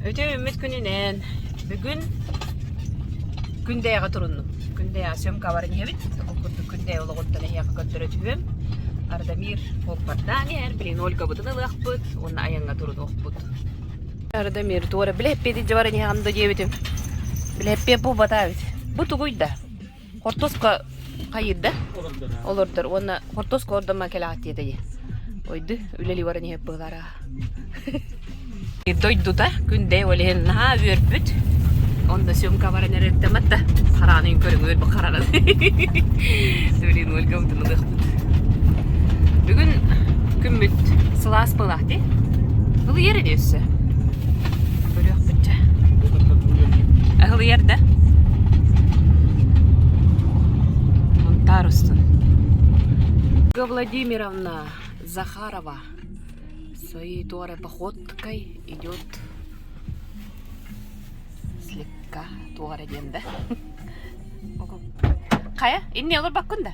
Үтүө үүммүт күнүнэн бүгүн Күндэйэҕэ туруннум. Күндэйэҕэ съемка баран иһэбит. Ол курдук Күндэйэ олоҕуттан эһиэхэ көрдөрө түһүөм. Ардамир суоппардаан иһэр, билигин Ольгабытын ылыахпыт уонна айаҥҥа турунуохпут. Ардамир туора билэппиэт илдьэ баран иһэҕин да диэбитим. Билэппиэт буолбатаа эбит. Бу тугуй да? Хортуоска хайыырда? Олордор уонна хортуоска ордомо кэлэҕит диэтэ дии. Ойду үлэлии баран иһэр быһыылара. Дойдута күндэй ол иһин наһаа үөрбүт. Онно съемка баран эрэртэн батта хараанын көрүҥ үөрбүт харанын. Блин, Ольга утунулуохпут. Бүгүн күммүт сылаас буолаах дии. Ылыйар ини өссө. Көрүөхпүт дьэ. Аһылыйар да? Мунтаар устун. Ольга Владимировна Захарова своей туора походкой идет слегка туора диэн да. Хайа, инни олорбаккын да?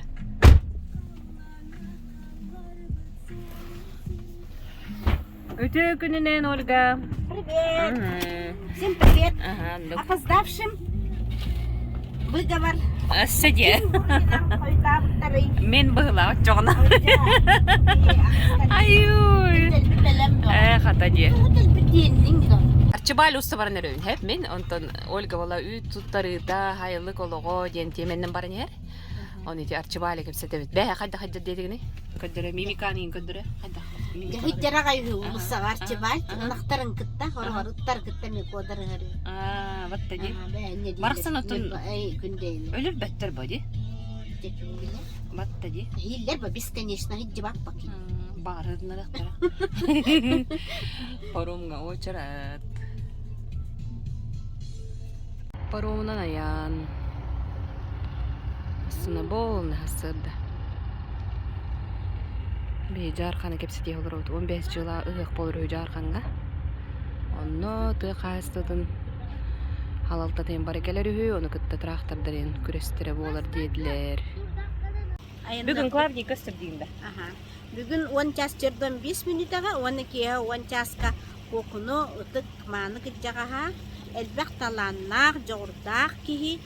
Үтүө күнүнэн, Ольга. Привет. Всем привет. Ага, ну. Опоздавшим выговор. Сидя. Мин быһылаах оччоҕуна. Айуй. Э, хата дии. Арчыбаал уста баран өрөбүн хэп мин онтон Ольга буола үүт туттарыыта хайылык олоҕо диэн тиэмэннэн баран иһэр. Оны ити Арчыбаали кэпсэтэбит. Бэһэ хайдах хайдах диэтигини? Көрдөрө, мимиканы иин көрдөрө. Хайдах? Дьэһиддэрэ аҕай уулуссаҕа Арчыбааль ынахтарын кытта, хороҕор ыттар кытта микодар ыһар. Аа, батта ди. Барахсан отун өлөрбөттөр бо ди. Батта ди. Ииллер ба бесконечно хиджибаппаки. Баарыдынарахтара. Паромҥа очарат. Паромунан айаан Сынабол сырда. Биһи Дьаарханы кэпсэтиэх олоробут. 15 дьыла ыһыах буолар үһү Дьаархаҥҥа. Онно тыа хаһаайыстыбатын халалтатын бары кэлэр үһү, ону кытта трактордарын күрэстэрэ буолар диэтилэр. Бүгүн Клавдий көстөр диин да. Аха. Бүгүн 10 час 45 мүнүүтэҕэ уонна киэһэ 10 чааска Куокуну ытык мааны кырдьаҕаһа, элбэх талааннаах, дьоҕурдаах киһи,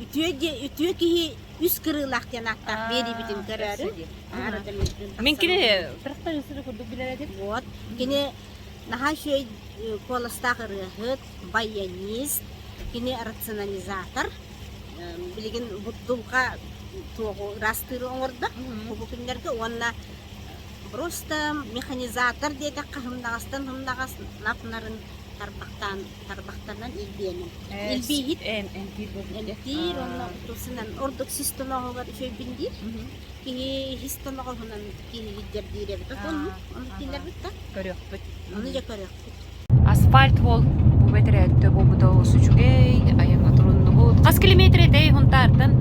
үтүө, үтүө киһи үс кырыылаах диэн ааттаах биэриибитин көрөөрү. Мин кини тракторист курдук билэр этим. Вот. Кини наһаа үчүгэй куоластаах ырыаһыт, баянист, кини рационализатор. Билигин дулҕа туоҕу ыраастыыры оҥордо бу күннэргэ уонна Просто механизатор диэтэххэ һымнаҕастан һымнаҕас нап-нарын тарбахтаан тарбахтарынан илбиэнэн. Илбииһит эмтиир уонна тусунан ордук сис тоноҕугар үчүгэйбин диир. Киһи ис тоноҕоһунан киһи диир эбит. Оннук оннук дииллэрбит да. Көрүөхпүт. Ону дьэ көрүөхпүт. Асфальт уол бу бэтэрээттэ буолбута олус үчүгэй, айаҥҥа туруннубут. Хас километр этэй Хунтаартан?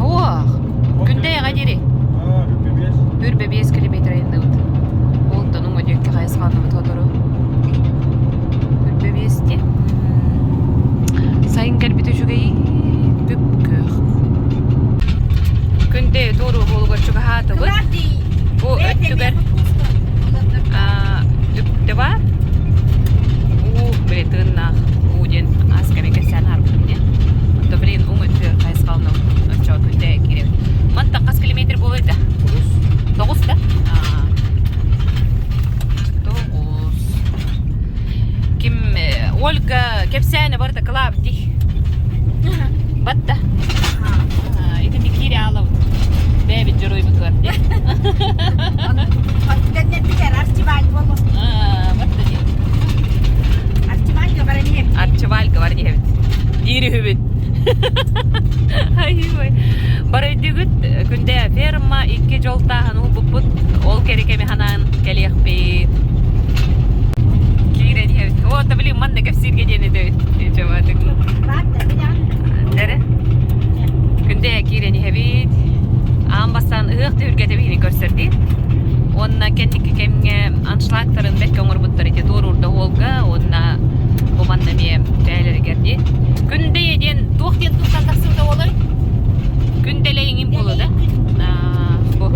Ох, Күндэйэҕэ диэри. Хүрбэ биэс километр айанныбыт. Уолтан уҥа диэки хайысхаланныбыт сотору. Хүрбэ биэс дии. Сайын кэлбит үчүгэй, бүп-күөх. Күндэйэ туоруу уолугар чугаһаатыбыт. Бу өттүгэр үктэ баар. Уу, били тыыннаах уу диэн аас кэми кэпсээн аһарбытым диэн. Онто билигин уҥ өттүгэр хайысхалана оччоҕо күндэ киирэбит. Мантан хас километр буолуой да? Тоҕус да? Тоҕус. Ким Ольга кэпсээнэ барыта Клавдий. Батта. Итини киире аалабыт. Бэйэбит дьоруойбутугар дии. Кэннэрбитигэр Арчибаль буолуо. Батта дии. Арчибальга баран иһэбит. Арчибальга баран иһэбит. Диир үһүбүт. Ай, Барайдыгыт күндэ ферма икки дьолтааһын уһуппут. Ол кэри кэми ханаан кэлиэхпит. Киирэн иһэбит. О, блин, манна кэпсииргэ диэн этэбит. Чабатык. Дэрэ. Күндэ киирэн иһэбит. Аан бастаан ыһыах түһүлгэтэ биһини көрсөрдүү. Уонна кэнники кэмҥэ аншлагтарын бэркэ оҥорбуттар ити туоруурда уолга уонна бу манна эмиэ бээлэригэр дии. Күндэйэ диэн туох диэн туттан тахсыбыта буолар? Күндэлэйиҥин буолуо да? Бу.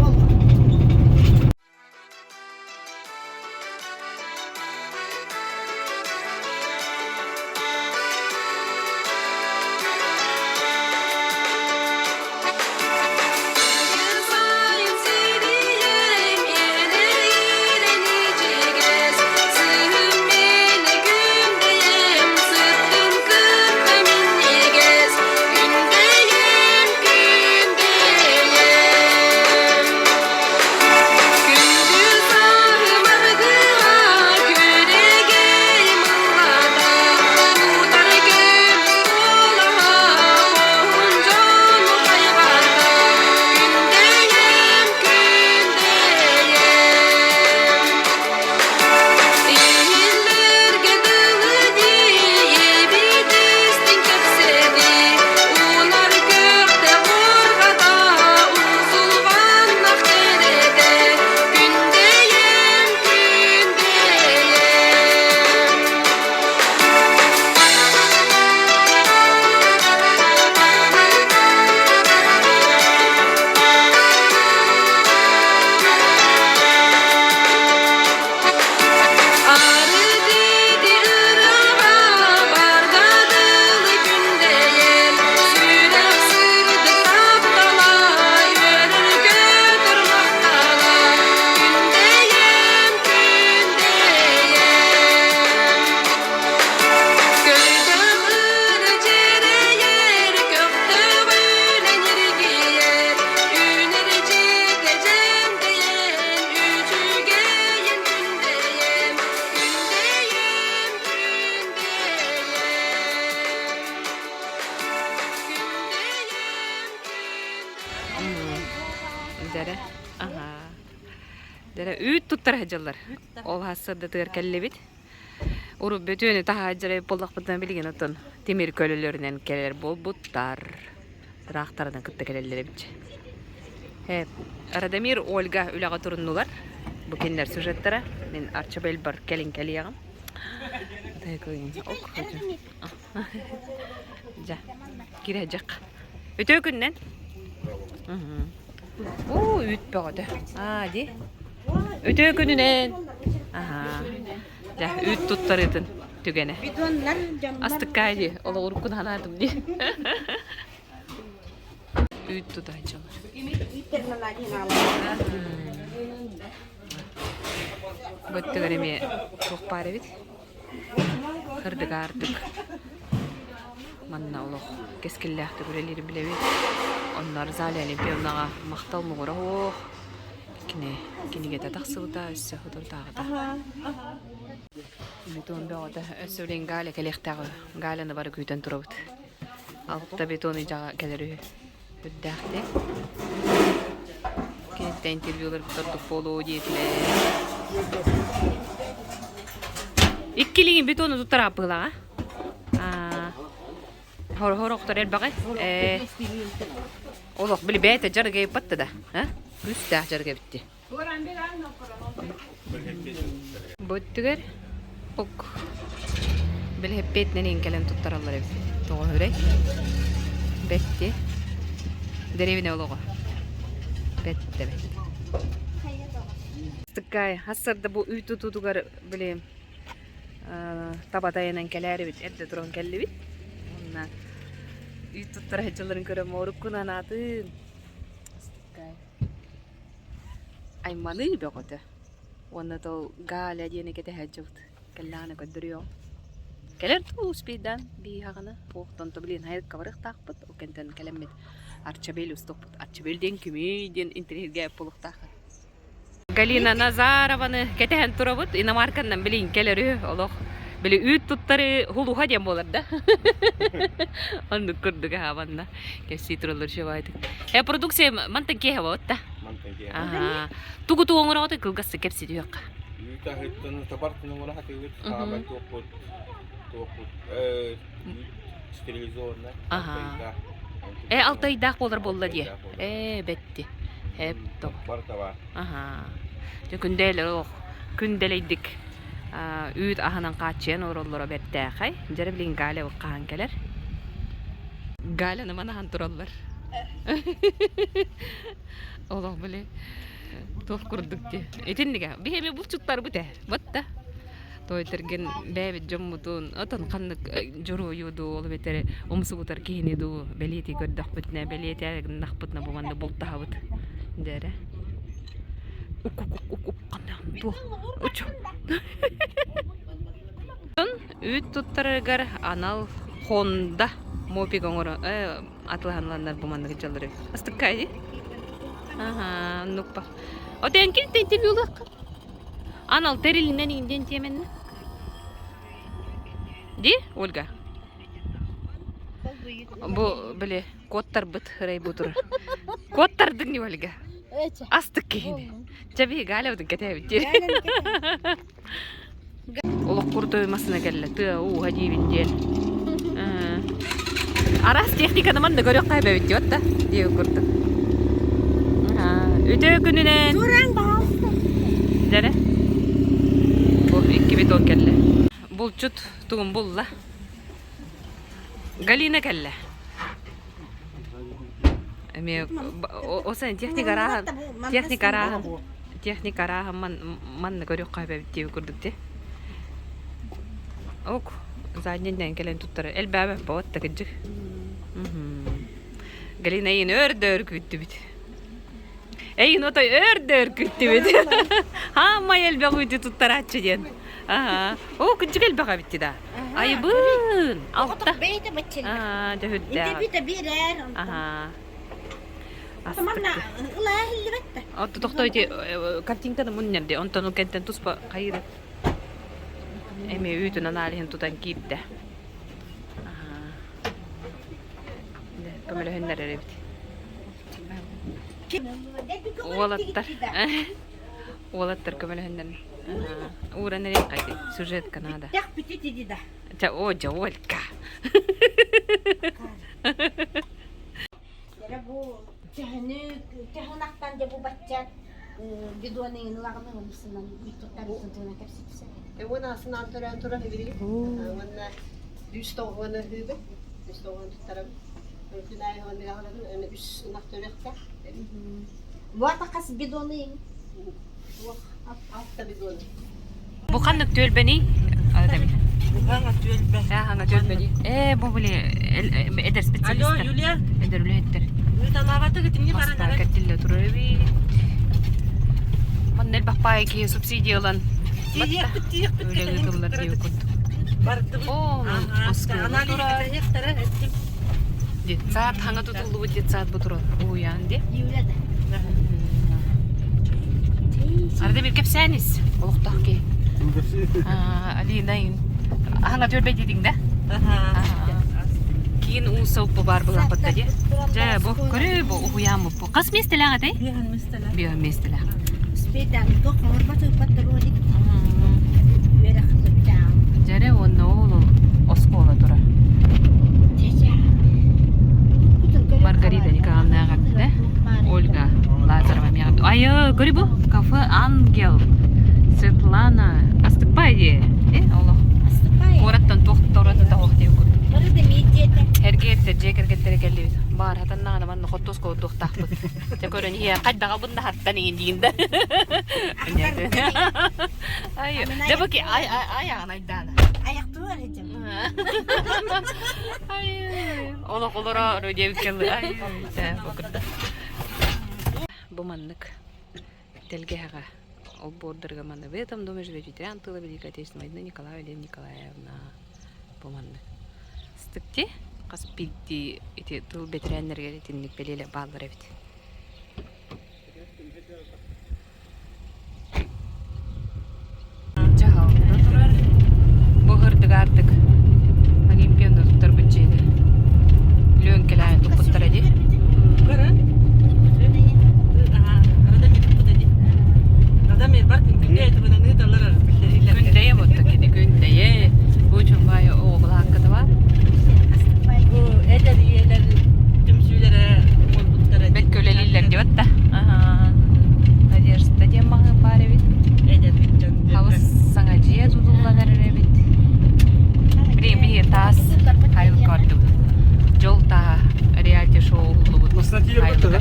туттара сылдьаллар. Ол сарсыардатыгар кэллибит. Урут бөтүөнү таһаадьарай буоллахпытына билигин оттон тимир көлөлөрүнэн кэлэр буолбуттар. Тыраахтарынан кытта кэлэллэр эбит. Э, Радомир, Ольга үлэҕэ туруннулар. Бу кинилэр сюжеттара. Мин Арчабель бар кэлин кэлиэҕим. Дьэ, кирэдьэх. Үтүө күннэн. Уу, үүт бөҕөтө. Аа, дии. Үтүө күнүнэн. Аһаа. Дьэ, үүт туттарыытын түгэнэ. Астыккаа дии, олоҕуруккун санаатым дии. Үүт тутааччылар. Бөттүгэр эмиэ туох баар эбит. Кырдыгаардык манна олох кэскиллээхтик үлэлиирин билэбит. Онно Розалия Олимпиевнаҕа махтал муҥура суох. Кини кинигэтэ тахсыбыта өссө соторутааҕыта. Бетон бөҕөтө. Өссө билигин Галя кэлиэхтээх үһү. Галяны бары күүтэн турабыт. Алта бетон ыйдьаҕа кэлэр үһү. Үрдээхтик. Киниттэн интервьюларбыт ордук буолуо диэтилэр. Иккилиин бетону туттарааппыһылаҕа. Хор-хор элбэҕи. Олох били бэйэтэ дьарыга ыйыппатта да. Күүстээх дьарыга эбитти. Бу өттүгэр ок бэлэһэппиэтинэн кэлэн туттараллар эбит. Тоҕо үрэй? Бэтти. Дэриэбинэ олоҕо. Бэттэ бэт. Тыккай, хассарда бу үй тутуутугар били таба тайанан кэлээрибит, эрдэ туран кэллибит. Уонна үй туттара сылдьалларын көрөн оруккун анаатын. Айманыы бөҕөтө уонна тол Галя диэни кэтэһээччибит кэллэҕинэ көрдөрүөҕүм. Кэлэр дуу успейдаан бииһаҕына туохтан то блин хайыкка барыахтаахпыт ол кэнтэн кэлэммит Арчабель устуохпут Арчабель диэн кимий диэн интэриэһиргээбит буолуохтааххын. Галина Назарованы кэтэһэн турабыт иномарканнан билин кэлэр үһү олох били үүт туттары хулуха диэн буолар да оннук курдук аһабанна кэпсии тураллар үчүгэйдик э продукция мантан киэһэ буолбут да Мантан киэһэ. Тугу тугу оҥороҕутуй кылгастык кэпсии түһүөххэ. Үүт аһыттан табар оҥоро сатыыбыт. Хаамай туохпут туохпут стерилизованная. Аха. Э алтайдаах буолар буолла дии. Э бэтти. Эп то. Бар табаар. Аха. Дьэ күндээлэр ох күндэлэйдик үүт аһынан хааччыйан олороллоро бэртээхэй. Дьэрэ билигин Галя хаһан кэлэр. Галяны манаһан тураллар. Олох били туох курдук дии. Итиннигэ биһи эмиэ булчуттарбыт ээ. Батта. Тойтэрген бэйэбит дьоммутун, отон ханнык дьоруойу дуу, ол эбэтэр умсугутар киһини дуу бэлиэтии көрдөхпүтүнэ, бэлиэтээ гыннахпытына бу манна бултаһабыт. Дээрэ. Ук-ук-ук-ук ханна туох учу. Үүт туттарарыгар анал Honda мопик оҥоро атылаһанланнар бу маннык дьаллары. Астыкка дии? Аха, оннукпа. Отен кил интервьюлахха. Анал тэрилинэн инден тиэмэннэ. Ди, Ольга? Бу били куоттарбыт ырай бу турар. Куоттардыҥ Ольга. Астык киһини. Чэ биһи Галябытын кэтэһэбит диир. Олох курдуй массыына кэллэ, тыа ууһа диибин диэн. Араас техниканы манна көрүөххэ эбэбит диэт да диэбит курдук. Үтүө күнүнэн. Дэрэ. Бу икки бетон кэллэ. Булчут тугун булла. Галина кэллэ. Эмиэ осан техника арааһын техника арааһын техника арааһын манна көрүөххэ эбэбит диэбит курдук дии. Ок, задний дэн кэлэн туттара элбээбэт боот да кырдьык. Галина эйин өр да өр күүттүбүт. Эйин отой өр да өр күүттүбүт. Хаамай элбэх үүтү туттарааччы диэн. Аха. Оо, кырдьык элбэх эбитти да. Айыбын! Алта. Бэйэтэ бачча. Аа, дьөһүрдээх. Интервью биэрэр. Аха. Манна ылаа иһиллибэт да. Отто тохтой ити картинканы мунньар дии. Онтон ол кэнтэн туспа хайыыр. Эмиэ үүтүн аналиһын тутан киирдэ. Аха. Көмөлөһүннэрэр эбит. Уолаттар. Уолаттар көмөлөһөннөр ууран эриэххэ сюжетка надо. Тэх бүтүт иди да. Ча о дьэ Олька. Дьэ бу төһөнү төһөнахтан дьэ бу бачча бидоны ылаҕын ылымсынан туттарбытын туһунан кэпсэтсэн. Уон аасынаан төрөөн турар билигин. Уонна үс тоҕуона ыһыыбын, үс тоҕуон туттарабын. Күн аайы уонна аны үс ынах төрүөхтээх. Буата хас бидоны Туох алта бидон. Бу ханнык түөлбэний? Хаҥа түөлбэ. Хаҥа түөлбэний. Ээ, бу били эдэр Алло, специалистар. Юлия, Эдэр үлэһиттэр. ыыталаабатык итинни баран Мастар эрэр. кэрдиллэ турар эбит. Манна элбэх паай киһи субсидия ылан Тиийиэхпит, тиийиэхпит үлэ кэтэһин ыытыллар диэбит кыттара курдук. бардыбыт. Оо, Аха, оскуола анализ турар. кэтэһиэхтэрэ эттим. Детсад, хаҥа тутуллубут детсад бу турар. Уһуйаан дии. Юля да. Арда бир кэпсээнис олохтоох киһи. Алина аһаҥа түөрбэй диэтиҥ да? Киин уулусса уппу баар былааппатта дии. Дьэ, бу көрү бу уһуйаан бу. Хас миэстэлээх этэй? Биэһэн миэстэлээх. Биэһэн миэстэлээх. Успейдан туох оҥорбот ыыппаттар уолик. Үөрэх бүтаам. Дьэрэ уонна ол оскуола турар. Маргарита Николаевна да? Ольга Лазарова миэхэ. Айы, көрү бу кафе Ангел. Светлана Астыкпай дии. Э, олох. Куораттан туох тораты таһох диэн курдук. Бары да миэдиэтэ. Эргиэттэр дьиэ кэргэттэрэ кэллибит. Баар хатаннаҕына манна хоттуос куотуохтаахпыт. Дьэ көрөн иһиэ хайдаҕабын да хаттан иҥин диин да. Ай, дьэ бу ки ай ай ай айдаана. Аяқтылар этим. Ай, олох олорор диэбиккэ ай, Бу маннык тэлгэһэҕэ олбуордарга манна в этом доме живет ветеран тыла Великой Отечественной войны Николаева Елена Николаевна бу маннык ыстыкти хас биирдии ити тыл бэтэрээннэригэр итинник бэлиэлэр бааллар эбит. Дьаһалта турар. Бу ырдыгаардык Олимпияны туттарбыт дьиэни. Лүөҥкэлээн туппуттара дии. Көрөн. Күндэйэ буотта кини күндэйэ. Бу чумбай оҕо бар. Бу эдэр ийэлэр түмсүүлэрэ оҥорбуттара Бэккэ үлэлииллэр диэбэт да. Надежда диэн маҕаһыын баар эбит. Эдэр дьон. Хабыс саҥа дьиэ тутуллан эрэр эбит. Билигин биһиги таас хайыл көрдүбүт. Дьол тааһа реалити шоу уһуллубут. Хайылыга.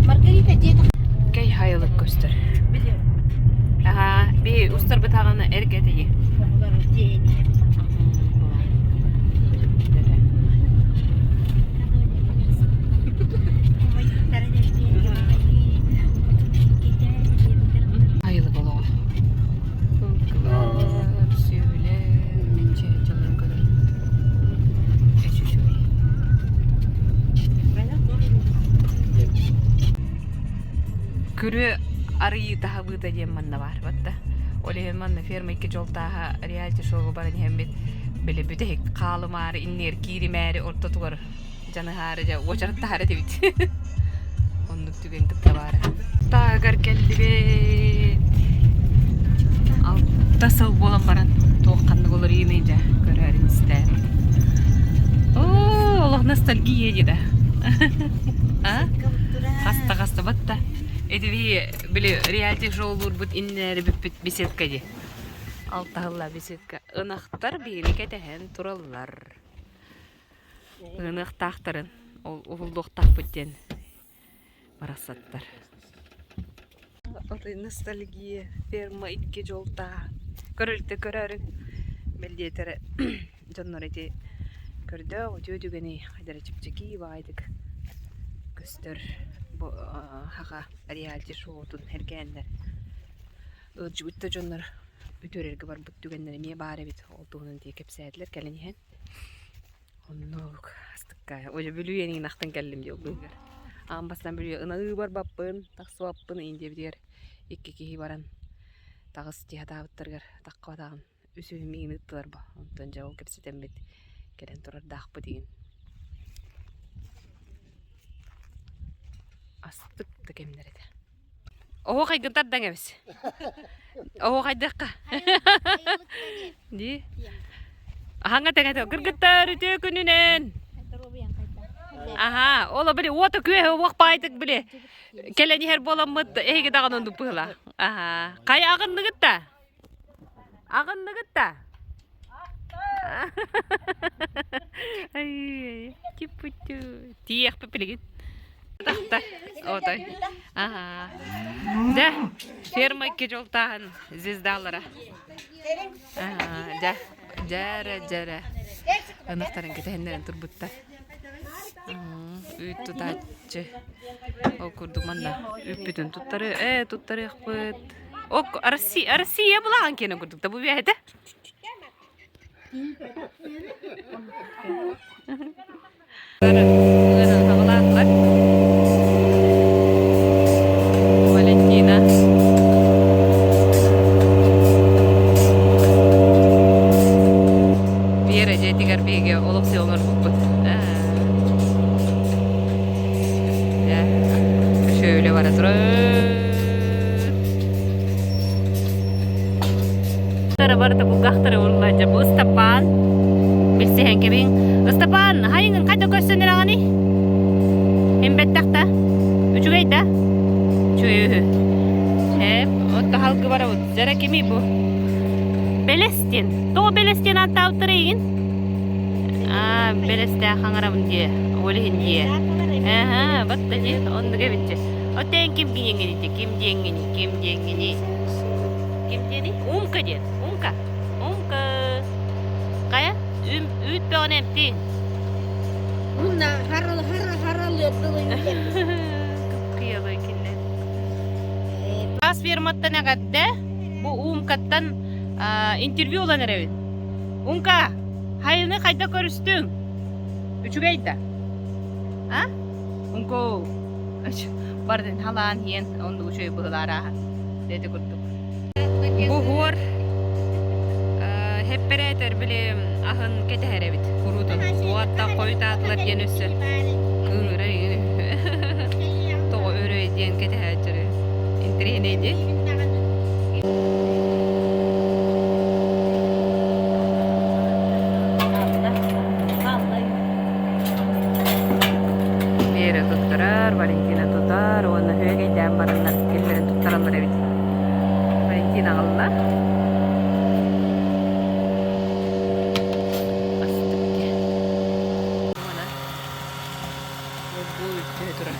Маргарита дьиэ Кэй хайылык көстөр. Аха, би устарбыт аҕаны эргэ этиги. Айылык олоҕо. Ылгылар, сүөһүлэр, дьонун көрөр. Эчүчүгэй. Күрүө арыйыы таһабыыта диэн манна баар батта. Ол иһин манна ферма икки дьолтааһа реалити шоуга баран иһэммит били бүтэһик хаалымаары иннигэр кииримээри ортотугар дьаныһаары дьэ уочараттаһар этибит. Оннук түгэн кытта баара. Тааһыгар кэллибит. Алта сыл буолан баран туох ханнык уларыйыыный дьэ көрөөрүн истээр. Оо, олох ностальгия дии да. А? Хаста хаста батта. Эти били реалити шоулуурбут иннинээри бүппүт беседка дии. Алтаһылла беседка. Ынахтар биһини кэтэһэн тураллар. Ыыныахтаахтарын, ол уһуллуохтаахпыт диэн барахсаттар. Отой ностальгия, ферма икки дьолтаа. Көрүлтэ көрөөрүҥ. Бэлиэтэрэ дьоннор ити көрдөөх үтүө түгэни хайдара чэпчэки баайдык көстөр бу хаха реалити шоутун эргээннэр ыалдьыбыт да дьоннор үтүөрэргэ барбыт түгэннэрэ эмиэ баар эбит ол туһунан тиийэ кэпсээтилэр кэлэн иһэн Оннук астыкка Ой Бүлүү эниин ахтан кэллим дии ол быыһыгар. Аан бастаан Бүлүү ынаҕыы барбаппын, тахсыбаппын Индиябитигэр икки киһи баран таҕыс дии сатаабыттарыгар таххыбатаҕым. Үсүһүн миигин ыыттылар бо. Онтон дьэ ол кэпсэтэммит кэлэн турардаахпыт игин. Астык да кэмнэр этэ. Оһох айгын тардаҥ эбис. Оһох айдыахха. Дии. Аһаҥа тэҥэтэ кыргыттар үтүө күнүнэн. Аха, ол били уота күөһэ уох баайтык били кэлэн иһэр буоламмыт эһиги даҕаны оннук быһыылаах. Аха. Хайа аҕынныгыт да? Аҕынныгыт да? Ай, типпутю. Тиийиэхпит билигин. Тахта. Отой. Аха. Дьэ, ферма икки дьолтааһын звездалара. Аха, дьэ, дьэрэ, дьэрэ. Ынахтарын кэтэһиннэрэн турбуттар. Үүт тутааччы. Ол курдук манна үүппүтүн туттары, ээ, туттарыахпыт. Ок, Россия, Россия булаҕын киэнэ курдук да бу бэйэтэ. Валентина. Вера дьиэтигэр биһиги олох оҥорбуппут. Шөөлө бара турар. Барыта кулгаахтары уруллааччы. Бу Ыстапаан. Билсиһэн кэбиҥ. Ыстапаан, хайыҥын хайда көрсөн эрэҕиний? Имбэттэх да? Үчүгэй да? Үчүгэй үһү. Эп, отто халгы барабыт. Дьара кимий бу? Бэлэс диэн. Тоҕо бэлэс диэн ааттаабыттар эйигин? Аа, бэлэстээх хаҥарабын дии. Ол иһин дии. Аха, батта дии. Оннук эбитчи. Оттон ким диэҥҥиний? Ким диэҥҥиний? Ким диэҥҥиний? Ким диэний? Умка диэн. Умка. Умка. Хайа? Үм, үүт бөҕөнү эмтиин. Уна харал харал харал Кыпкыялай кинилэр. Таас ферматтан эҕэрдэ. Бу Умкаттан интервью ылан эрэбин. Умка, хайыны хайда көрүстүҥ? Үчүгэй да? А? Умко, бардын халаан иэн, оннук үчүгэй быһылаарааһа. Дети курдук. Бу хуор хэппэрээтэр били аһын кэтэһэр эбит куруутун. Уотта хойутаатылар диэн өссө кыыһыра тоҕо өрөй диэн кэтэһээччилэр. Интэриэһинэй дии. Вера туттарар, Валентина тутар уонна үөгэйдээн бараннар киллэрин туттараллар эбит. Валентина аҕалла. Астык Бу үттүһэ турар.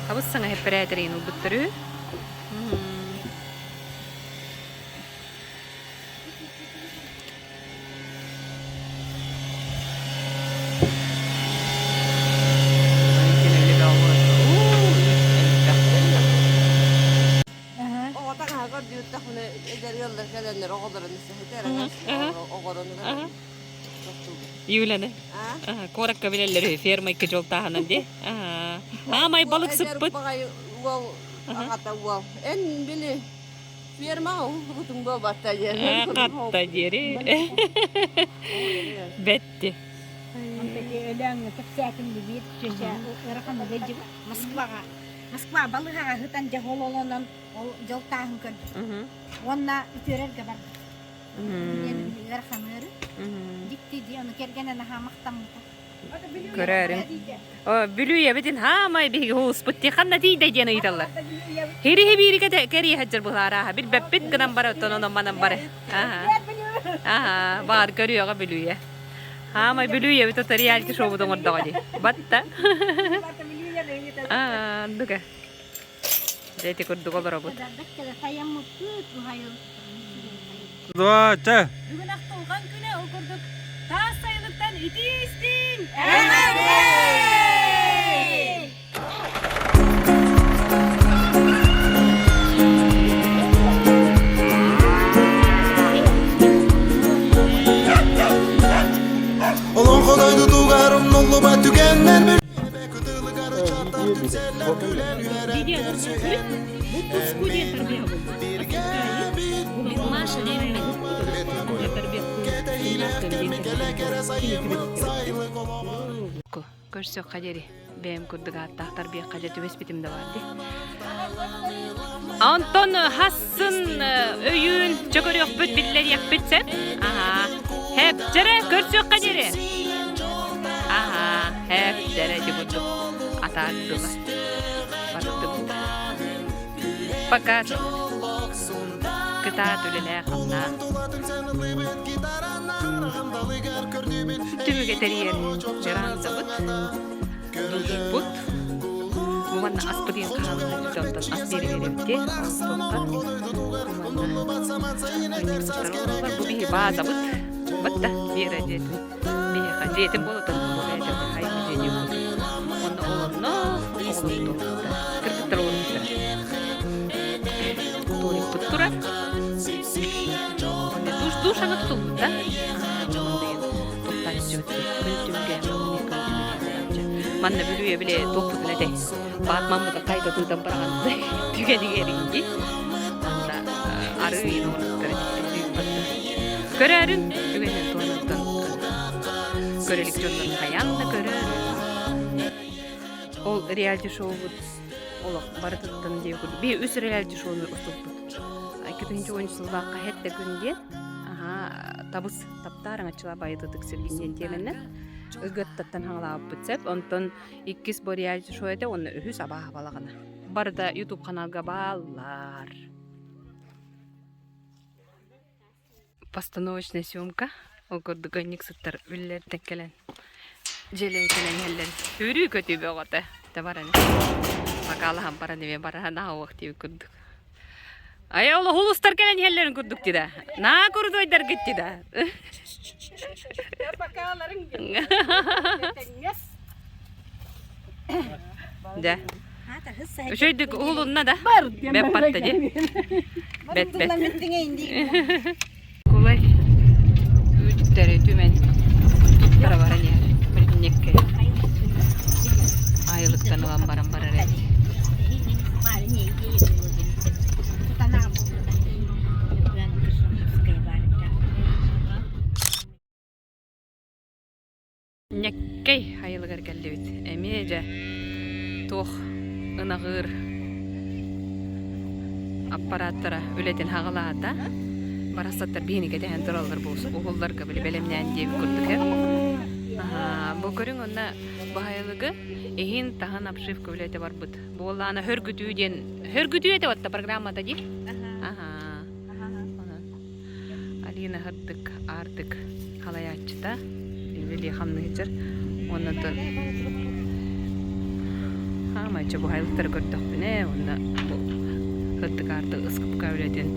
Хабыс саҥа хэппэрээтэрин ылбыттар үһү. Оҕото хаһыгар дьүөттэхпинэ эдэр ыаллар кэлэннэр оҕолорун сыһытар оҕорун Юляны куоракка билэллэр үһү ферма икки дьолтааһынан дии аамай балык сыппыт уол аҕата уол эн били ферма уһутуҥ буолбатта диэн хатта диэри бэтти Өлөөҥҥө кэпсээтим билиир Москваҕа Москва балыыһаҕа сытан дьэ ололонон ол дьол тааһын көрбүт уонна үтүөрэргэ барбыт диэн ыараханыары дьикти дии ону кэргэнэ наһаа махтаммыта Көрөөрүҥ. Бүлүү эбитин хаамай биһиги ууспут дии ханна тиийдэ диэн ыйыталлар. Хириһи биири кэрийэ сылдьар быһаарааһа билбэппит гынан бары оттон онон манан бары. Аха, баар көрүөҕэ Бүлүүйэ. Хаамай Бүлүү эбит ото реалити шоубут оҥордоҕо дии. Батта. Аа, дуга. Дьэ ити курдук олоробут. Два, Бүгүн ахтылҕан күнэ ол курдук таас сайылыктан итии истиҥ! Олоҥхо дойдутугар умнуллубат түгэннэр кытылыгар ычаттар түмсэллэр күлэн үөрэн көрсүһэн Көрсүөххэ диэри. Бэйэм курдук ааттаах тарбыйахха дьэ түбэспитим да баар дии. Онтон хассын өйүүн чөкөрүөхпүт биллэриэхпит сөп. Аһаа. Хэп дьэрэ көрсүөххэ диэри. Аһаа, хэп дьэрэ ити курдук атаардылар. Бардыбыт. Пока кытаат үлэлээх хамнаа. Түмүгэ тэрийэр верандабыт, душпут. Бу манна аспыт иһин хаалыҥҥа дьонтон ас биэрэ-биэрэбит дии. Бу биһи баазабыт. Батта Вера дьиэтин. Биһиэхэ дьиэтин буолатын бу бэйэтэ хайы дьиэ Онно олонно оҕолорбут кыргыттар олорбуттара. Туалеппыт турар. Онно душ душ аны тутулбут да. Манна Бүлүүэ били туохпутун этэй Батмаммыта хайда тыытан бараҕан түгэнигэр инги манна арыы оҥорбуттара Көрөөрүҥ түгэнин туһунан көрө илик дьоннорун хайаан да көрөөрүҥ. Ол реалити-шоубут олох барытыттан диэ курдук. Биир үс реалити-шоуну уступпут. 2010 сыллаахха хэттэ күн диэн аһаа табыс таптаар аҥаччылаа байытытык сиргин диэн тиэмэннэн ыгыаттаттан хаҥалаабыппыт сөп. Онтон иккис бу реалити-шоу этэ уонна үһүс абааһы балаҕана. Барыта YouTube ханаалга бааллар. Постановочная съемка. Ол курдук ыанньыксыттар үллэртэн кэлэн дьиэлэрин кэлэн иһэллэр. Өрүү көтүү бөҕөтө. Тэ баран бакаалаһан баран эмиэ бараһан аһауах диэбит курдук. Айа ол улустар кэлэн иһэллэрин курдук дии да. Наа курдуойдаргыт дии да. Дьэ. Үчүгэйдик уһулунна да. Бэп батта дии. Бэт бэт. Кулай үүттэри түмэн туттара баран иһэр. Билинньиккэ. Айылыктан ылан баран барар эбит. Ньэккэй айылыгар кэллибит. Эмиэ дьэ туох ынаҕыыр аппарааттара үлэтин хаҕалаата. Барахсаттар биһини кэтэһэн тураллар бу уһулларга били бэлэмнээн диэбит курдук ээ. Бу көрүҥ онно баһайылыгы иһин таһын обшивка үлэтэ барбыт. Буоллаана хөргүтүү диэн хөргүтүү этэ отта программата дии. Аха. Алина Һырдык Аартык халайааччыта Юлия хамныһычар уонна оттон хаамай чобуһайлыктары көрдөхпүнэ уонна бу Һырдык Аартык ыскыпка үлэтин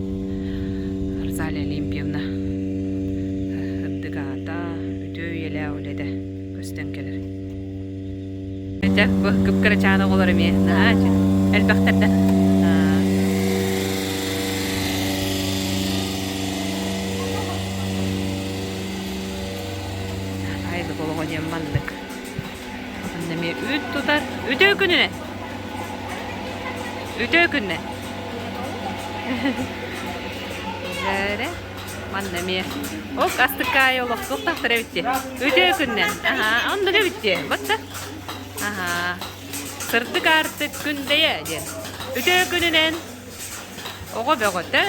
Розалия Олимпиевна Һырдык аата үтүө үйэлээх үлэтэ көстөн кэлэр. Дьэ, бу кып-кырачаан оҕолор эмиэ наһаа элбэхтэр да. Айылык олоҕо диэн маннык. Манна эмиэ үүт тутар. Үтүө күнүнэн! Үтүө күнүнэн! Эрэ. Манна эмиэ. Ок, астыккаайы олохтуох тахсар эбит дии. Үтүө күннэн. Аһаа, оннук эбит дии. Батта. Аһаа. Сырдык аартык күндэйэ диэн. Үтүө күнүнэн. Оҕо бөҕөтө.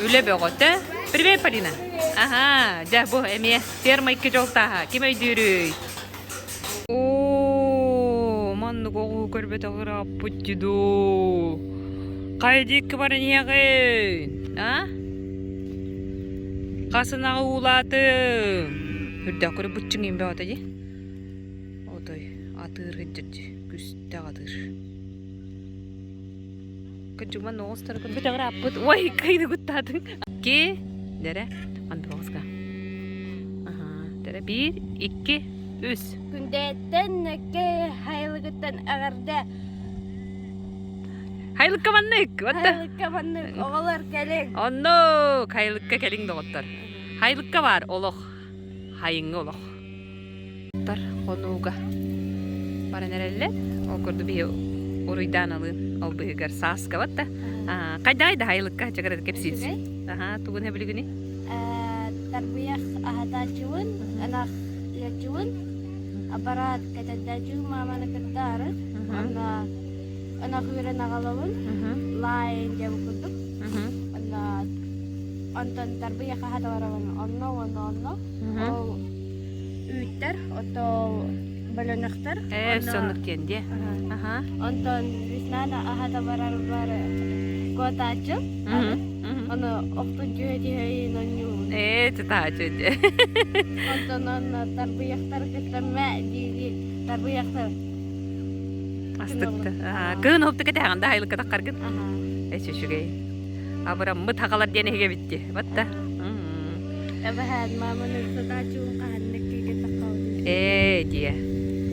Үлэ бөҕөтө. Привет, Полина. Аһаа, дьэ бу эмиэ ферма икки дьолтааһа. Ким өйдүүрүй? Оо, маннык оҕуһу көрбөтөх ырааппыт дии дуу. Хайа диэки баран иһэҕин, а? Хас ынаҕы уулаатыҥ? Үрдээх көрө быччыҥ иин бөҕөтө дии. Отой атыыр сылдьар дии, күстээх атыыр. Кырдьыгман оҕустары көрбөтөх ырааппыт. Ой, кыйды куттаатыҥ. Ки, дэрэ, андыбаҕыска. Аха, дэрэ, биир, икки, үс. Күндэттэн нэккэ хайылыгыттан эҕэрдэ. Хайылыкка маннык, отто. Хайылыкка маннык, оҕолор кэлиҥ. Онно хайылыкка кэлиҥ доҕоттор. Хайылыкка баар олох, хайыҥҥы олох. Тар хонууга баран эрэллэр. Ол курдук биһи уруйдаан алыын ол быһыгар сааска да. Хайдаҕай да хайылыкка чагырат кэпсиир. Аха, тугун хэбилигини? Тарбыйах аһатааччыбын, ынах ыаччыбын. Аппарат кэтэрдээччи мааманы кытта арыт. Онно ынах үүрэн аҕалабын. Лаайын диэн курдук. Онно онтон тарбыйа хаһа барабын онно уонна онно. Ол үүттэр, ото бөлөнөхтөр. Ээ, соннук диэн дии. Аха. Онтон веснаны аһата барарбар куотааччы. Ону охтун түһэ-түһэ иһин онньуубун. Ээ, тутааччы дии. Онтон онно тарбыйахтар кытта мэ дии-дии тарбыйахтар Астыкта. Кыһын уһукту кэтэһэҕин да айылыкка таххаргын. Эч үчүгэй. Абыраммыт хахалар диэн эһигэ битти. Батта. Эбэһээт мааманы сатааччыбын хаһаннык кииргэ таххабытын. Ээ диэ.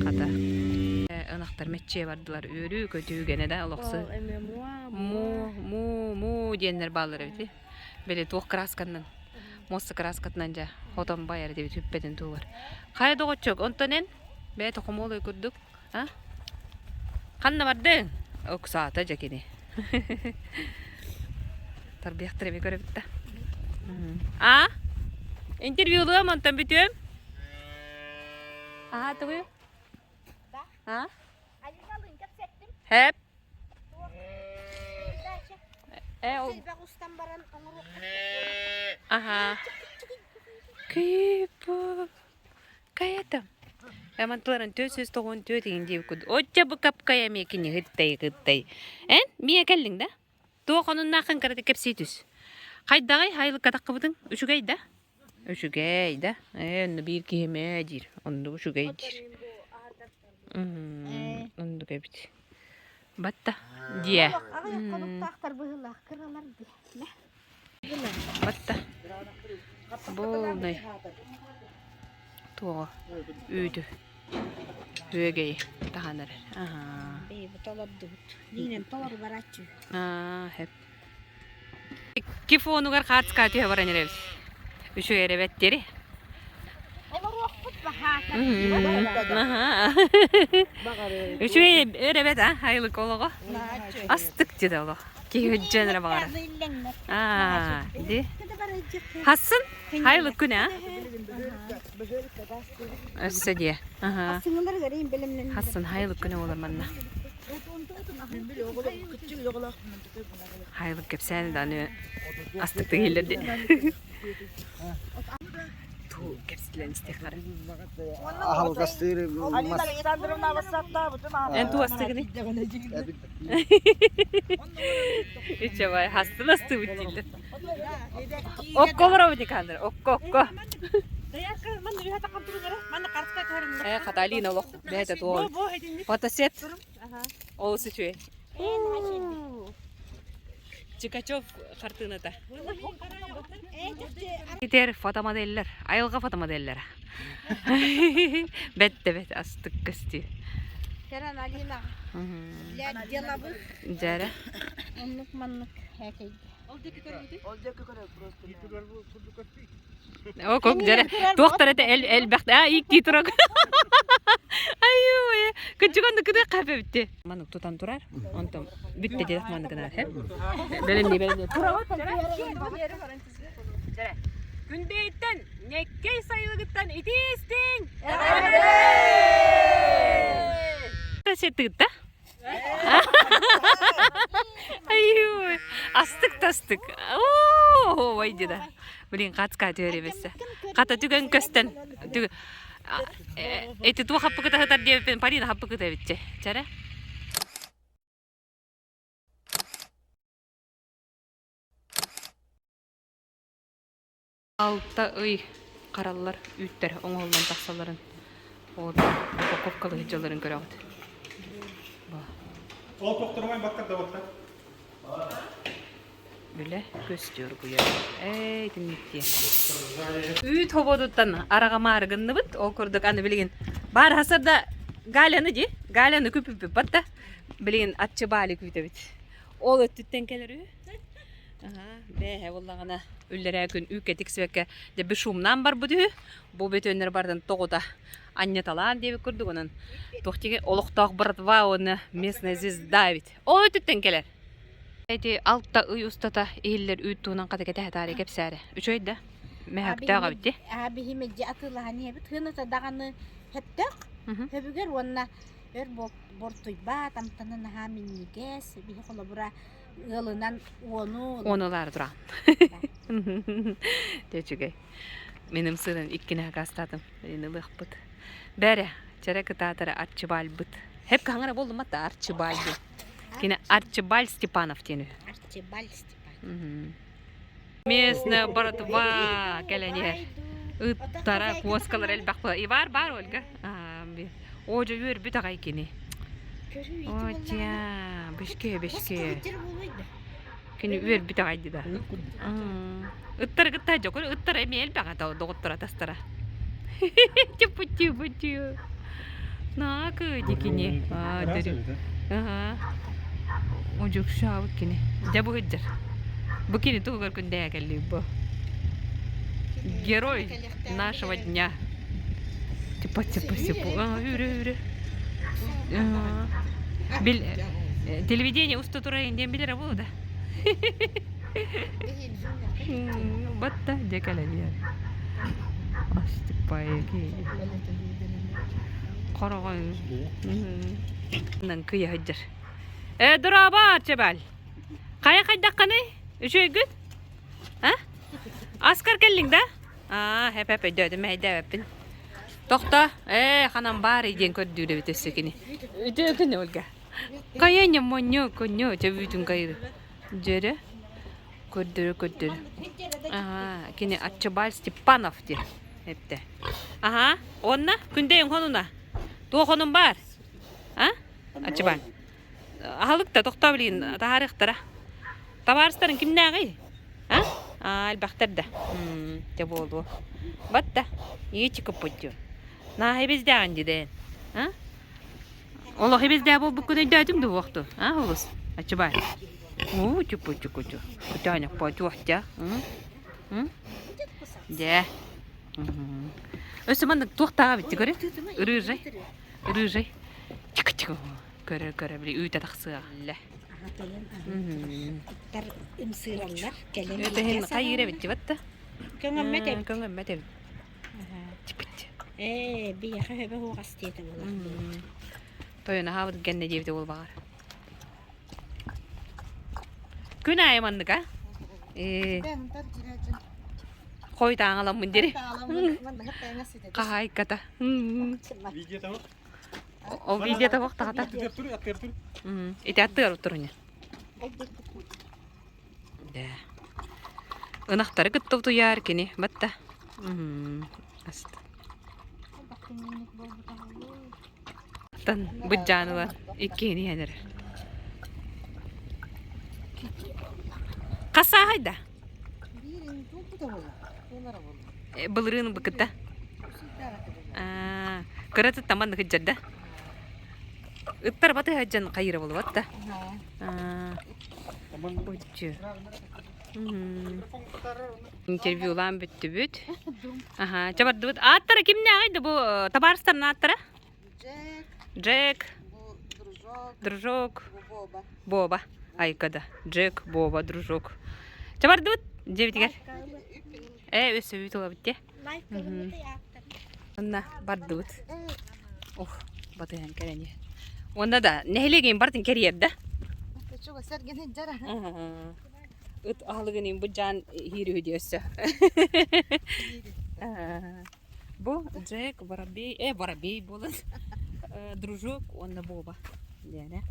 Хата. Ынахтар мэччиэ бардылар. Үөрүү көтүү гэнэ да олохсу. Му му му диэннэр бааллар эбити. Били туох красканнан муоста краскатынан дьэ хотон байар диэбит үппэтин туһугар. Хайа доҕоччуок, онтон эн бэйэтэ хомуолуй курдук А? Ханна бардыҥ? Ыксаата дьэ кини. Тарбыйахтар эми көрөбүт да. А? Интервьюлуом онтон бүтүөм. Аха тугуй? А? Хэп. Э, ол... Аха. Кыйпы. Кайата. Эмантыларын 494 иҥин диэбиккит. Оччо бу капкай эмиэ кини хыттай хыттай. Эн миэ кэллиҥ да? Туох онуннааххын кыратык кэпсии түс. Хайдаҕый хайылыкка таххыбытыҥ? Үчүгэй да? Үчүгэй да? Ээ, онно биир киһи мээ диир. Оннук үчүгэй диир. Оннук эбит. Батта. Диэ. Аҕыйах хонуктаахтар быһыылаах кыралар дии. Батта. Буолнай. Туоҕа үүтү. Үөгэйи таһан эрэр. Аhaa. Бэйбэ толордубут. Диинэн толору барааччы. Аа, хэп. Икки фонугар хаацка түһэ баран эрэбит. Үчүгэй эрэбэт диэри. Олоруохпут баһаата. Үчүгэй эрэбэт а айылык олоҕо. Астык дьиде олох. Киһи үддьэн эрэ баҕара. Аа, ди. Хасын хайылык күнэ а? Өссө диэ. Аха. Хасын хайылык күнэ болар манна. Хайылык кэпсээн да аны астыктык иһиллэр ди. Туу кэпсэтилэн истиэхлэрэ. Эн туу астыгыный? Үчүгэй, хастын астыбыт дииллэр. Окко олоробут Никандр, окко, окко. Э, хата Алина олох бэйэтэ туол. Фотосет. Олус үчүгэй. Чикачев хартыыната. Итер фотомоделлер, айылҕа фотомоделлера. Бэт да бэт астык көстүү. Кэрэн Алина для деловых Дьэрэ. оннук маннык хээкэйди. О, кок дьэрэ. Туохтар этэ эл элбэхтэ. А, икки турак. Айуу, кыччыган кыды кафе битти. Маннык тутан турар. Онтон бүттэ диэх маннык гынар. Бэлэмни бэлэмни. Дьэрэ. Күндэйттэн, Неккэй сайылыгыттан итиистиҥ! Сеттыгытта? Айуу, астык тастык. Оо, ой деді. Блин, хацка түөребесе. Хата түгэн көстөн. Эти туох хаппыкыта сытар диэбиппин Полина хаппыкыта эбитчи. Чэрэ. Алта ый хараллар үүттэр оҥоһуллан тахсалларын упаковкалыы сылдьалларын көрөҕүт. Ол тохторумай баттар да баттар. Үлэ көстүү оргуйар. Эй, итинник Үүт хободуттан араҕамаары гынныбыт. Ол курдук аны билигин баар хасарда Галяны ди, Галяны күпүппүт батта. Билигин атчы баали күүтэбит. Ол өттүттэн кэлэр үһү. Бээһэ буоллаҕына үллэрээ күн үүккэ тиксибэккэ дьэ бешумнаан барбыт үһү. Бу бөтүөннэр бардын тоҕута анньаталаан диэбит курдук онон туох диги олохтоох братва уонна местная звезда эбит. Ол өттүттэн кэлэр. Эти алта ый устата иһиллэр үүт туһунан хата кэтэһэ таарыйа кэпсээрэ. Үчүгэй да? Мэһэктээх эбит дии. Аа биһи мэлдьи атыылаһан иһэбит. Хыныта даҕаны сөптөөх. Сөбүгэр уонна өр бортуйбат, амтана наһаа минньигэс, биһи холобура ыалынан уону Уонулаары тураҕын. Дьэ үчүгэй. Мин ымсыыран иккини акаастаатым. Ини ылыахпыт. Бээрэ, чэрэ кытаатара Арчибальбыт. Хэп хаҥара буоллум атта Арчибаль диэн. Кини Арчибаль Степанов диэн үһү. Арчибаль Степанов. Местная братва кэлэн иһэр. Ыттара, куоскалар элбэх була. Ивар бар, Ольга? О, дьэ үөрбүт аҕай кини. О, дьэ, бишке, бишке. Кини үөрбүт аҕай да. Ыттары кытта дьокур ыттар эмиэ элбэх ата доҕоттор атастара. Чупучу-пучу. Наакы дикини. Аа, дөрү. Аха. Удьукшаабыт кини. Дьэ бу сылдьар. Бу кини туһугар күндэһэ кэллибит бу. Герой нашего дня. Типа типа типа. Аа, үрэ үрэ. Бил телевидение уста турайын диэн билэрэ буолу да. Батта дьэ кэлэн иһэр. Астыппайки. Хороҕой. Нан кыйа сылдьар. Э, дорообо, Арчебаль. Хайа хайдаххыный? Үчүгэйгүт? А? Аскар кэллиҥ да? Аа, хэп-хэп өйдөөтүм, мэһэйдээбэппин. Тохто, ээ, ханан баарый диэн көрдүүр эбит өссө кини. Үтүө күн, Ольга. Хайа ньомонньо, конньо, чөбүүтүн кайыр. Дьөрө, көрдөрө көрдөрө. Аха, кини Арчыбаль Степанов диэн эптэ. Аха, онна күндэйин хонуна. Туох хонун баар? А? Арчыбаль. Аһылык да тохтоо билигин таһаарыахтара. Табаарыстарыҥ кимнээҕий? А? Аа, элбэхтэр да. Дьэ буолуо. Батта, иичи кыппыт Нааһы биздээҕин дидэн. А? Олох ибиздээ буолбуккун өйдөөтүҥ дуу буохту? А, олус? Ачыбай. Уу, чупу-чукучу. Кутааньах потуохтя. Дьэ. Өссө маннык туохтааҕа битти көрө? Рыжай. Рыжай. Чик-чик. Көрө-көрө били үүтэ тахсыа. Ыттар ымсыыраллар кэлэн Өтөһүн хайыыр эбит дибат да? Көҥөммөт эбит. Көҥөммөт эбит. Ээ, биһиэхэ хөбө хуоҕас диэтэ буолар. Тойон аһаабыт гэннэ диэбитэ буол баҕар. Күн аайы маннык а? Ээ. Хой тааҥаламмын дири. Хаһаайката. Ол видео табах тахата. Ити аттыгар утуруня. Да. Ынахтары кытта утуйар кини батта. Тан быдьаан ылан иккиһин иһэн эрэр. Хас сааһайда? Былырыын быкыта. Кыра тыттаман ыһыддьарда. Ыттар батыһадьан хайыра болубат да. Оччу. Интервьюлаан бүттүбүт. Аха, чабардыбыт. Ааттара кимнээҕий да бу табаарыстарын ааттара? Джек. Джек. Бу дружок. Дружок. Бу Боба. Боба. Айка да. Джек, Боба, дружок. Чабардыбыт дьиэбитигэр. Ээ, өссө үүт ылабыт дии. Онно бардыбыт. Ох, батыһан кэлэн иһэр. Уонна да, нэһилиэгин бартын кэрийэр да. Ыт аһылыгын бу дьаан иһиир үһү дии өссө. Бу Джек, Воробей, Воробей буолан, Дружок уонна Боба диэнэ.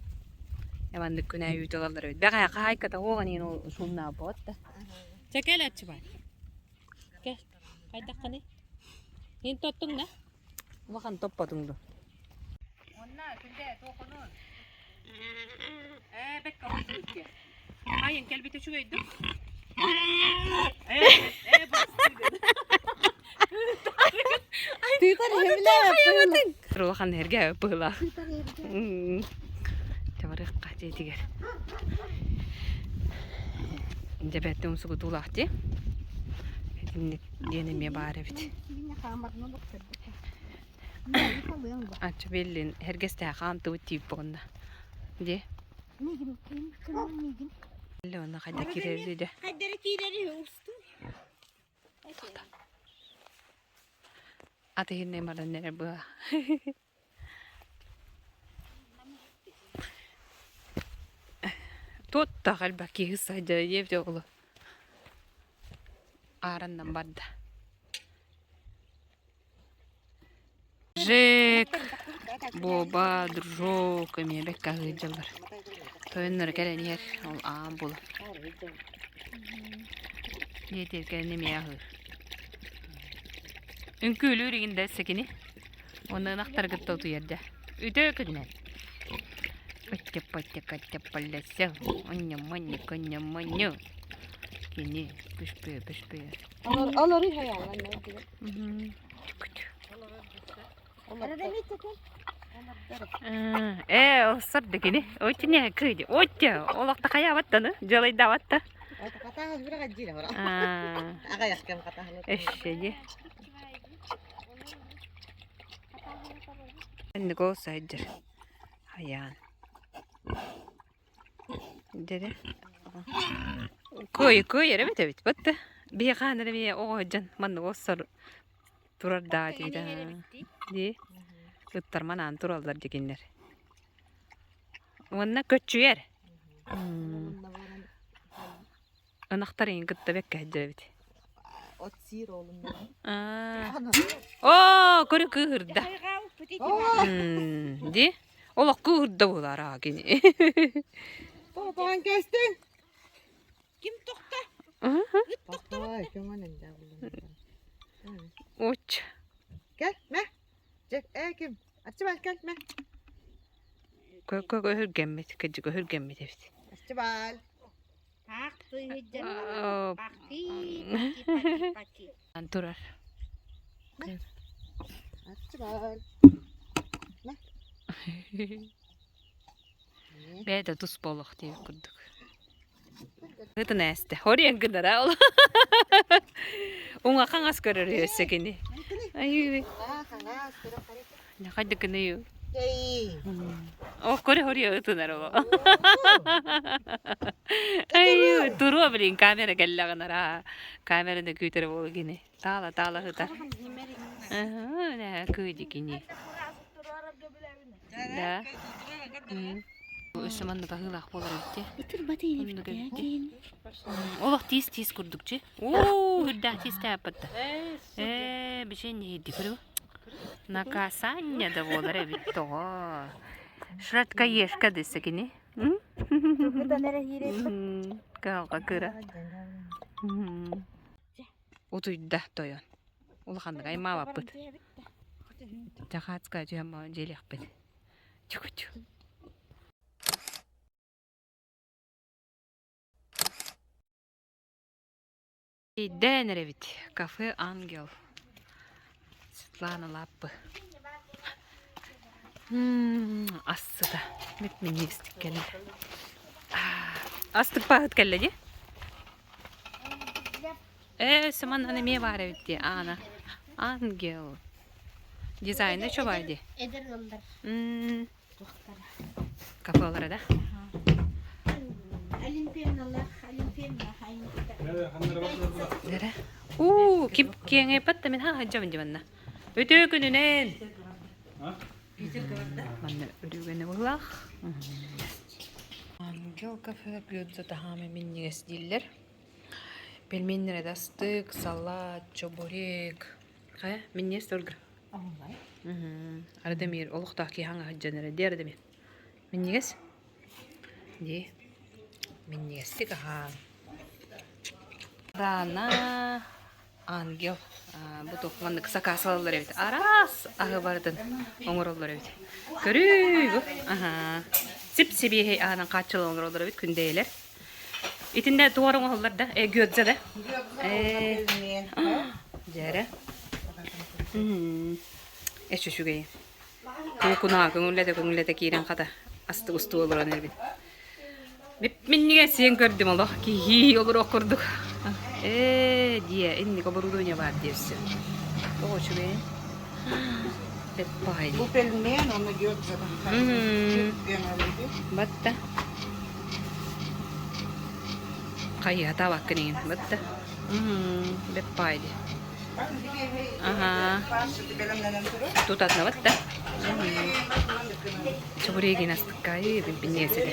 Маннык күнэ үүт ылаллар эбит. Бэҕэһээ хаһаайката уоҕан иһин ол шумнаабыт да. Чэ кэл аччыбай. Кэл. Хайдаххыный? Ин тоттуҥ да? Улахан топпотуҥ ду? Онна күндэ туохунун? Ээ, бэккэ олордубут Айын кэлбит үчүгэй ду? Ээ, ээ, Тыытар иһэбилээ Улахан эргэ быһыла. Табарыахха дьиэтигэр. Дьэ бэрт умсугутуулаах дии. Итинник диэн эмиэ баар эбит. Ачча биллин эргэстээх хаамтыбыт тиип буонна. Дии. Онно хайда киирэр дии. Хайдара киирэри устуу. Ат иһиннэй баран эрэ быа. Туоттах элбэх киһи сылдьар диэбит оҕолор. Аараннан барда. Жек, Боба, Дружок эмиэ бэккэ аһыырдьаллар. Тойонноро кэлэн иһэр, ол аан буолар. Диэтиэр кэлэн эмиэ аһыыр. Үҥкүүлүүр игин да сэкини. Уонна ынахтары кытта утуйар дьэ. Үтүө күнүнэн. Паття-паття-каття-палляся. Онньо-монньо, конньо-монньо. Кини пүшпүө, пүшпүө. Олору хайаалан Ээ, олсор да кини. Очне кыйды. Отте, олохта хайаабаттаны, дьалайдаабатта. Эшше ди. Энниго сайдыр. Хайаан. Дere. Кой, кой эрэ эбит бытты. Биһи хаан эрэ мие оҕо дьон маннык оссор турар даа диир дии. Ыттар манаан тураллар дигиннэр. Уонна көччүйэр. Ынахтар иҥин кытта бэккэ сылдьар эбит. От сиир олун. Оо, көрү кыыһырда. Ди? Олох кыыһырда буолар аа кини. Тоҕоон кэстиҥ. Ким тохто? Ыт тохто. Уч. Кэл, мэ. Дьэ, ээ ким? Арчыбал кэл, мэ. Көһүргэммит, кырдьык өһүргэммит эбит. Арчыбал. Турар. Бэйэтэ туспа олох диэбит курдук. Ытын ээстэ. Хориан гынара ол. Уҥа хаҥас көрөр өссө кини. Айыы. Хайда гыный О, көрө хорио ытынар ол. Ай, туруо блин, камера кэллэҕинара. Камераны күүтэр буолу кини. Таала таала сытар. Аһа, кыыдьы кини. Да. Өссө манна таһыылаах буолар эбит дии. Олох тиис-тиис курдук чи. Оо, үрдээх тиистээппит да. Ээ, бичэн иһирди көрү. Наказание да буолар эбит тоҕо. Шраткоежка десе кини. Кыһалҕа кыра. Утуйда тойон. Улаханнык аймаабаппыт. Чахаацка түһэн дьиэлиэхпит. Чукучу. Дээн эрэбит. Кафе Ангел. Светлана Лаппы. Ассыта. Мип-минньигэстик кэллэ. Астык паһыт кэллэ дии. Ээ, Сыман эмиэ баар эбит дии, Аана. Ангел. Дизайна үчүгэй дии. Эдэр ыаллар. Кафелара да? Уу, ким киэҥэйпэт да мин хаһыдьабын дьыбанна. Үтүө күнүнэн! Манна өрүүгэнэ быһылаах. Ангел кафе гёдза таһаама минньигэс дииллэр. Пельменнэрэ да астык, салат, чебурек. Хайа, минньигэс Ольга? Ардемир олохтоох киһи хаҥа сылдьан эрэ дии Ардемир. Минньигэс? Дии. Минньигэстик аһаан. Рана Ангел бу туох маннык сакаас ылаллар эбит. Араас аһы барытын оҥороллор эбит. Көрүүй бу. Аһаа. Сип-сибиэһэй аһынан хааччылан оҥороллор эбит күндэйэлэр. Итиннэ туора оҥоһуллар да? Э, гёдза да? Э, дьээрэ. Эч үчүгэй. Куукунаа көҥүллэтэ көҥүллэтэ киирэн хата астык устуу олорон эбит. Миннигэ сиэн көрдүм олох киһи олоруох курдук. Ээ, диэ, инник оборудование баар диэбсэ. Тоҕо үчүгэй. Бэт Бу пельмен, оны гёдза. Батта. Хайыһатаабаккын иҥин бытта. Бэппаай дии. Аһаа. Тутатына бытта. Чебурегин астыккаайы билбинньигэс этэ.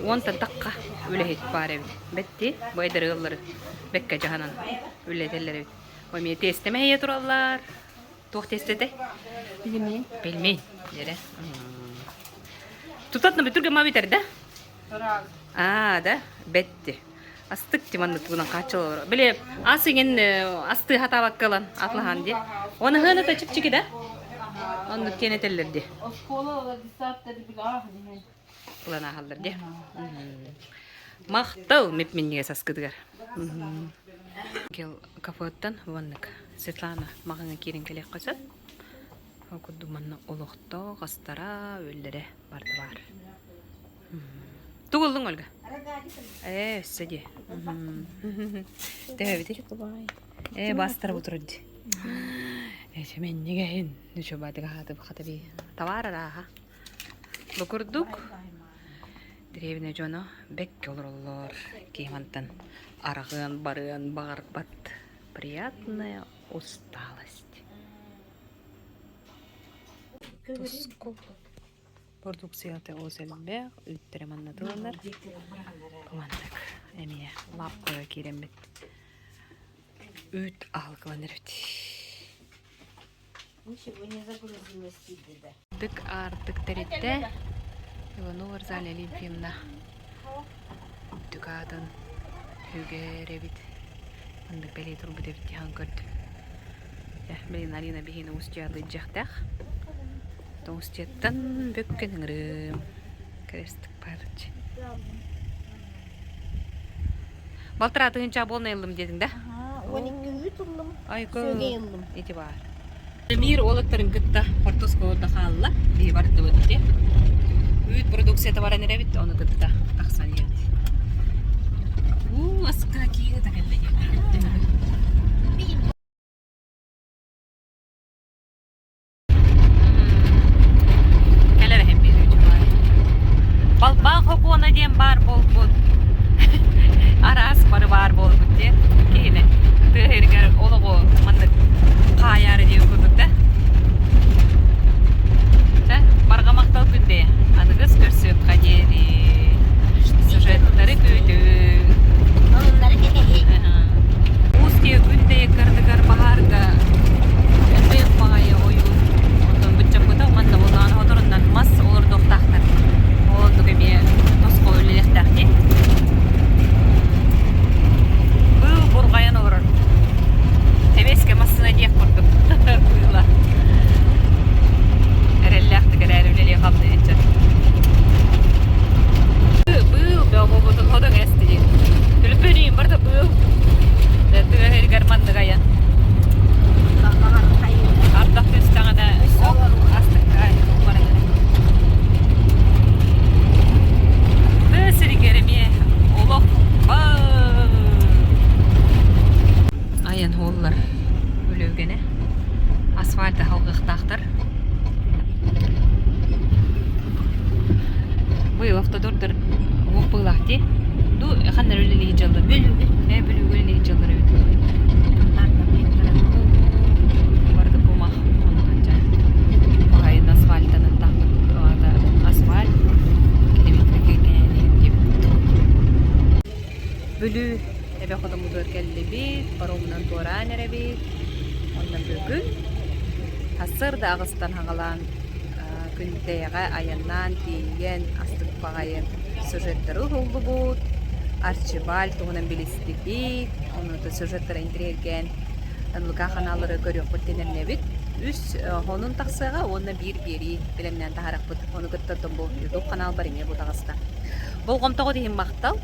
Уонтан тахха үлэһит баар эбит. Бэтти бу эдэр ыаллары бэккэ дьаһанан үлэлэтэллэр эбит. Эмиэ тиэстэмэ эйэ тураллар. Туох тиэстэтэ? Пельмень. Пельмень. Дьэрэ. Тутатна бүтүргэ бүтэр да? Аа, да? Бэтти. Астык тиманнык тугунан хааччылалар. Били ас иҥин астыы хатаабакка ылан атлаһаан дии. Оны хыаната чипчики да? Оннук киэн этэллэр дии. Ылан ааһаллар дии. Махтал мип-минньигэс аскытыгар. Кел кафеттан уоннык Светлана маҕаҥа киирэн кэлиэххэ сөп. Ол курдук манна олохтоох астара, үөллэрэ барыта баар. Тугу ыллыҥ, Ольга? Ээ, өссө дии. Төһөбүтүй? Ээ, бастара бу турар дии. Ээ, мэннигэһин. Ничего, баатыга хаата би. Товар арааһа. Бу курдук дэриэбинэ дьоно бэккэ олороллор. Киһи мантан араҕыан, барыан баҕарбат. Приятная усталость. Туску продукцията олус элбэх, үүттэрэ манна тыланар. Маннык эмиэ лаппыга киирэммит үүт аһылыкыланар эбит. Ничего не загрузилось да. Артык аартык тэрилтэ Иванова Розалия Олимпиевна үрдүк аатын үгэр эбит. Маннык бэлиэ турбут эбит диэн көрдүм. Билин Алина биһиги Устьялыы дьиэхтээх. Устьяттан бүккэн ыҥырыым. Крестик баарыччы. Балтараа тыһыынча буолна ыллым диэтиҥ да? 12 үүт ыллым. Айгы. Сүөгэй ыллым. Ити баар. Мир уолаттарын кытта хортуоска олордо хаалла. Биһи бардыбыт дии. Үүт продукцията баран эрэбит, ону кытта тахсан иһэбит. Уу, аска кииһэ да кэллэ Кэлэр иһин биир Балбаах окуона диэн баар буолбут. Араас бары баар буолбут диэн киһини тыа сиригэр олоҕу маннык хаайаары диэн курдук да. Чэ, барҕа махтал күндэ. Аныгыс көрсүөххэ диэри. Сюжеттары күүтүҥ. Олуннары кэтэһиҥ. Устье күндэйэ кырдыгар баһаарга элбэх баҕайы ойуур. Онтон быччаппыта манна буоллаҕына хоторунан мас олордуохтаахтар. Ол оннук эмиэ тосхол үлэлиэхтээх дии. Быыл бурҕайан олорор. Тэбиэскэ массыына диэх курдук быыла. Эрэллээхтик эрээри үлэлиэх хамныы иччэ. Быыл бөҕө буолбутун хотон эсти дии. Төлөпүөнүм барыта быыл. Тыа сиригэр маннык айан. Ардах түстэҕинэ астыкка баран Тыа сиригэр эмиэ олох Айан уоллар үлүгэнэ асфальт аһалгыахтаахтар. Быйыл автодордар уох быылаах дии. Ду ханна үлэлии дьаллар? Бүлүүгэ. Ээ Бүлүүгэ үлэлии дьаллар эбит. Барыта кумах онно Баҕайын асфальтан аттаахпыт асфальт километрга кээнин диэбит. Бүлүү эбэ хотоммутугар кэллибит, паромунан туораан эрэбит. Онно бүгүн сарсыарда аҕыстан саҕалаан Күндэйэҕэ айаннаан тиийэн астык баҕайы сюжеттары уһуллубут, Арчибальд туһунан билистибит, ону сюжеттары интэриэһиргээн НВК ханааллары көрүөхпүт диэн эрэнэбит. Үс хонун тахсыаҕа уонна биир биэрии бэлэмнээн таһаарыахпыт. Ону кытта оттон бу YouTube ханаалбар эмиэ бу таҕыста. Болҕомтоҕут иһин махтал!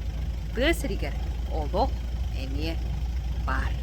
Тыа сиригэр олох эмиэ баар.